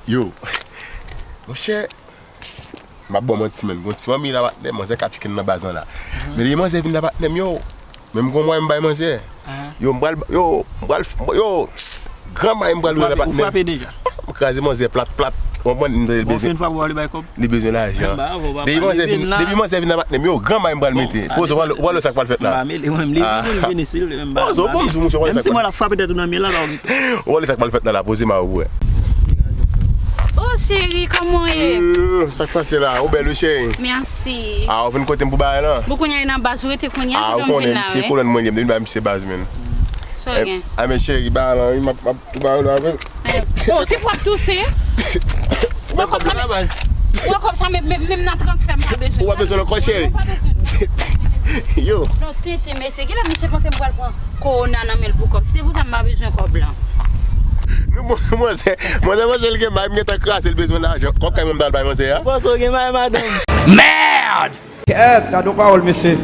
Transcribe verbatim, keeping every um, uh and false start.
Yo, monchè, m ap ba w manti, menn. Gon ti manmi la, patnè, manzè ka tchiken nan baz lan la. Men depi manzè vin la, patnè m, yo, menm gon mwayen m bay manzè. Yo, m pral, yo, m pral, yo, gran mwayen m pral lwe la, patnè m. Ou frape deja? M kraze manzè plat, plat. Ou konprann? M bezwen, li bezwen lajan. Depi manzè vin, depi manzè vin la, patnè m, yo, gran mwayen m pral mete. Poze, ou pral wè sa k pral fèt la. Poze, ou pral wè sa k pral fèt la la, poze ma ou wè. Ou wè sa k pral fèt la la, poze ma ou wè. Oh, cheri, kòman w ye? Euh, sa k pase la? Ou bèl, wi, cheri. Mèsi. Ah, ou vin kote m pou bagay lan? Bon, kounye a, nan baz ou rete kounye a, ah, ou konnen, se kolòn mwen li ye, m te vin bay misye baz, menn. Sa w gen? Ah, men cheri, bagay lan, wi, m ap, m ap, ou bagay la, wi. Oh, se pou w ap touse? Ou wè kòb sa, men, ou wè kòb sa, men, men, menm nan transfè, m pa bezwen. Ou pa bezwen l ankò, cheri? M pa bezwen. Yo. Non, tenten, mesye. Kilè misye panse m pral pran kowona nan men l pou kòb? Si se pou sa, m pa bezwen kòb lan. Nou bon, manzè, manzè, manzè, li gen may, m gentan kraze, l bezwen lajan. Kòb kay mwen m t al bay manzè a. Ou panse w gen may, madanm? Merde! Kèt, gade yon pawòl, mesye.